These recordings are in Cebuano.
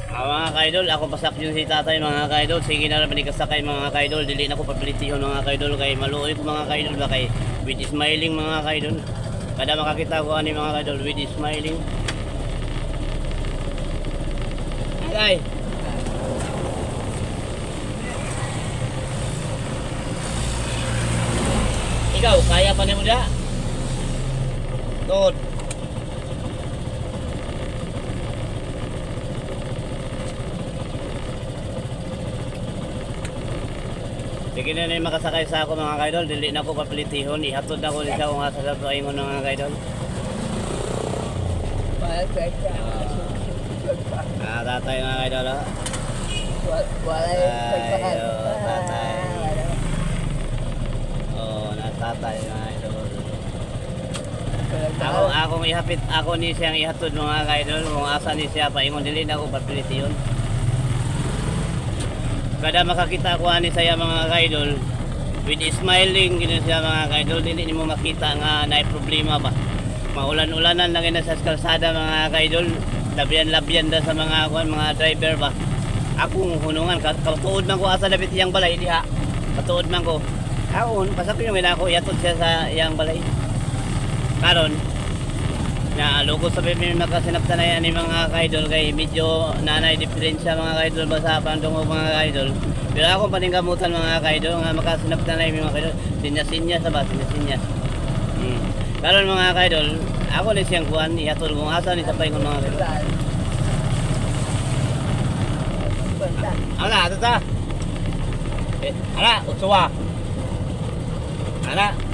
Ah, mga kaidol, ako pasak yun si tatay, mga kaidol. Sige na naman ikasakay, mga kaidol. Dili na ko papilitihon, mga kaidol, kay maluoy ko, mga kaidol ba, kay with smiling, mga kaidol. Kada makakita ko ani, mga kaidol, with smiling. Ay. Ikaw, kaya pa nimo da? Tuod. Sige na na makasakay sa ako, mga kaidol, dili na ko papilitihon, ihatod na ko ni sa kung asa sa tuingon, mga kaidol. Ah, tatay, mga kaidol. Oh. Ay, oh, tatay. Oh, natatay, mga idol. Ako akong ihapit, ako ni siyang ihatod, mga kaidol, kung asa ni siya paingon, dili na ko papilitihon. Kada makakita ko ani saya, mga kaidol, with smiling gino siya, mga kaidol, dili nimo makita nga naay problema ba. Maulan-ulanan lang na sa kalsada, mga kaidol, labyan-labyan da sa mga kuan, mga driver ba. Akong hunungan katuod man ko asa dapit iyang balay diha. Katuod man ko. Ako pasapin yung ako ihatod siya sa iyang balay. Karon na lugos sa bebe makasinaptanayan ni mga kaidol kay medyo nanay diferensya, mga kaidol ba, sa pandungog, mga kaidol. Pero akong paningkamutan, mga kaidol, nga makasinaptanay mi, mga kaidol, sinya-sinya sa ba, sinya-sinya. Karon, mga kaidol, ako ni siyang kuan ihatod kung asa ni sa paingon, mga kaidol. Ala, ato ta. Eh, ala, utsuwa. Ala.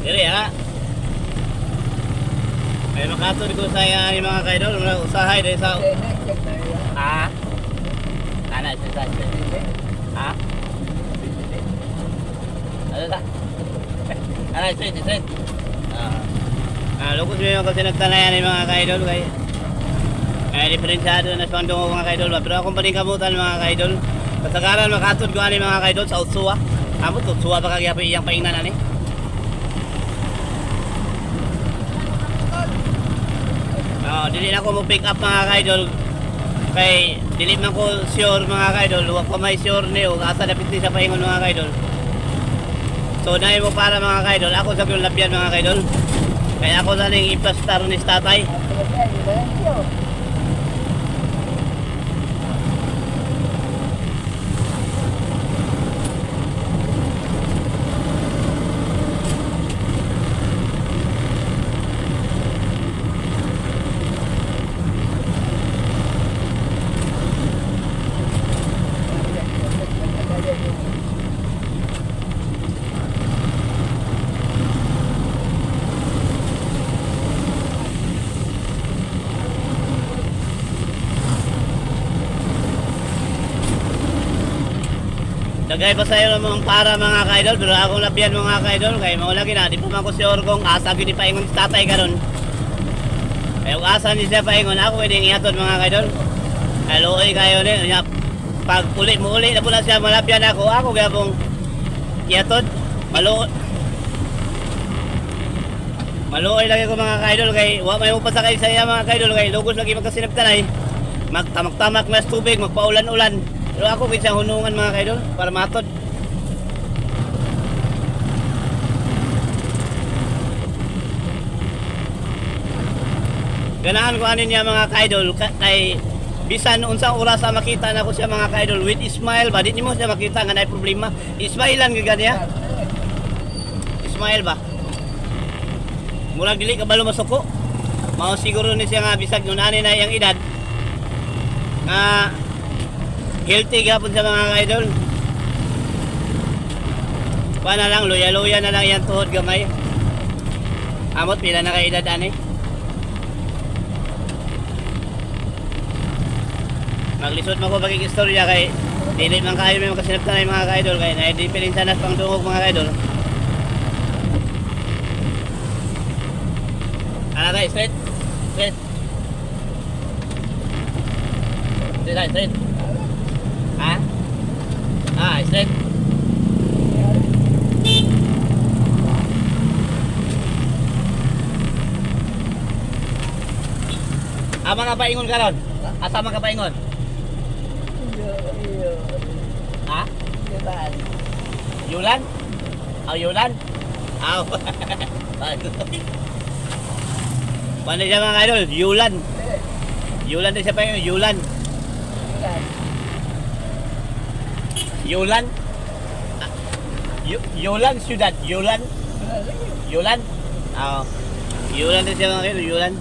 Dili ha. Ay makatod ko sa iya ni mga kaidol, mga usahay dahil sa ah. Ana sa sa. Ha? Ano ta? Ana straight straight. Ah. Ah, lugos mo yung kasi nagtanayan ni mga kaidol kay ay diferensyado na sa pandungo, mga kaidol ba. Pero akong paningkamutan, mga kaidol. Kasagaran makatod ko ani, mga kaidol, sa Utsua. Amot Utsua ba kagyapoy iyang paingnan ani? Oh, dili na ako mo pick up, mga kaidol. Kay dili man ko sure, mga kaidol, wa ko may sure niyo asa dapit ni sa paingon, mga kaidol. So naay mo para, mga kaidol, ako sa yung labyan, mga kaidol. Kaya ako sa ning ipastar ni tatay. Dagay pa sa'yo ng mga para, mga kaidol, pero akong labyan, mga kaidol, kay mao lagi na, di pa man ko sure kung asa gyud ni paingon si tatay karon. Kaya kung asa ni siya paingon, ako pwedeng ihatod, mga kaidol. Ay luoy kayo ni, unya, pag uli mo uli na po na siya malabyan ako, ako gyapong ihatod. Maluoy. Maluoy lagi ko, mga kaidol, kay wa may upasakay sa iya, mga kaidol, kay lugos lagi magkasinabtanay. Magtamak-tamak na sa tubig, magpaulan-ulan. Pero ako gid siyang hunungan, mga kaidol, para matod. Ganahan ko ano niya, mga kaidol, kay Bisan unsang oras sa makita nako siya, mga ka-idol, with smile ba, di nimo siya makita nga naay problema. Smile lang gyud niya. Smile ba? Murag dili ka balo masuko. Mao siguro ni siya nga bisag nunani na iyang edad nga healthy gyapon siya, mga ka-idol. Kuha na lang, luya-luya na lang iyang tuhod gamay. Amot, pila na kay edad ani? Maglisod man ko pagkikistorya kay dili man kayo may makasinabtan ay mga ka-idol kay na diferensya na sa pangdungog, mga ka-idol. Ano tayo? Straight? Straight. Straight tayo, straight. Ha? Ah, straight. Ama ka paingon karon? Asa man ka paingon? Ha? Yulan? Aw, Yulan? Aw. Paano siya, mga idol? Yulan. Yulan din siya pa yun. Yulan. Yulan? Ah, Yulan Ciudad. Yulan? Yulan? Aw. Yulan din siya, mga idol. Yulan.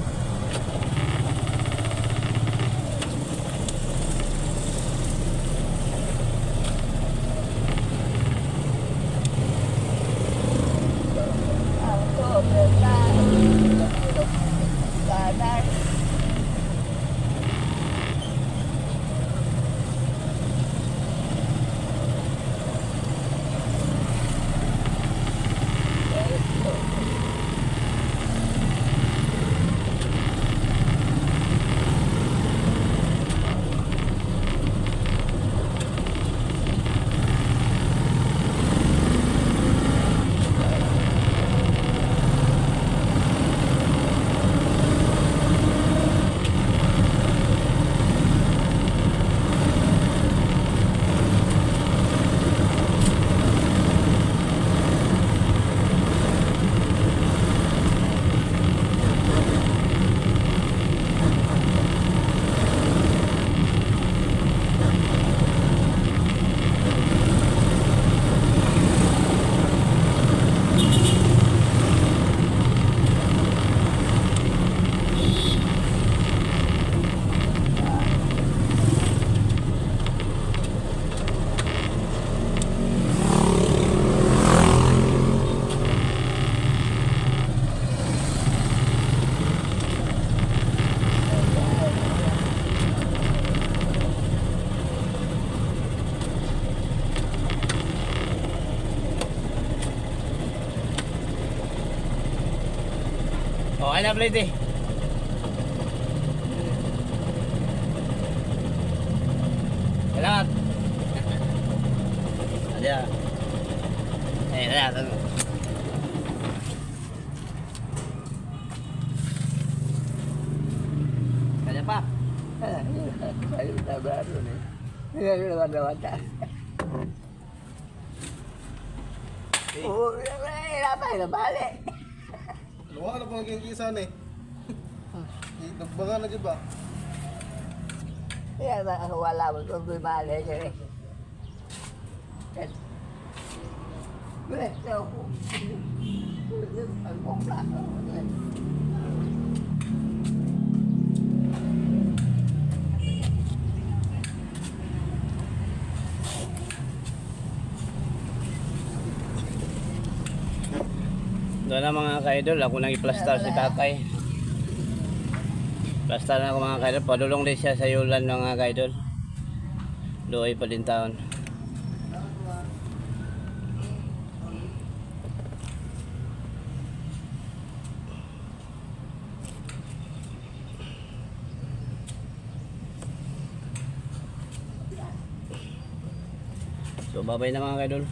Oh, ay na blade eh. Salamat. Ada. Eh, ada. Kaya pa. Luwa na po naging isa ni. Nagbaga na di ba? Wala mo kung bumali ka eh. Doon na, mga ka-idol, ako nang i-plastar si tatay. Plastar na ako, mga ka-idol. Padulong din siya sa yulan, mga ka-idol. Luoy pa din taon. So babay na, mga ka-idol.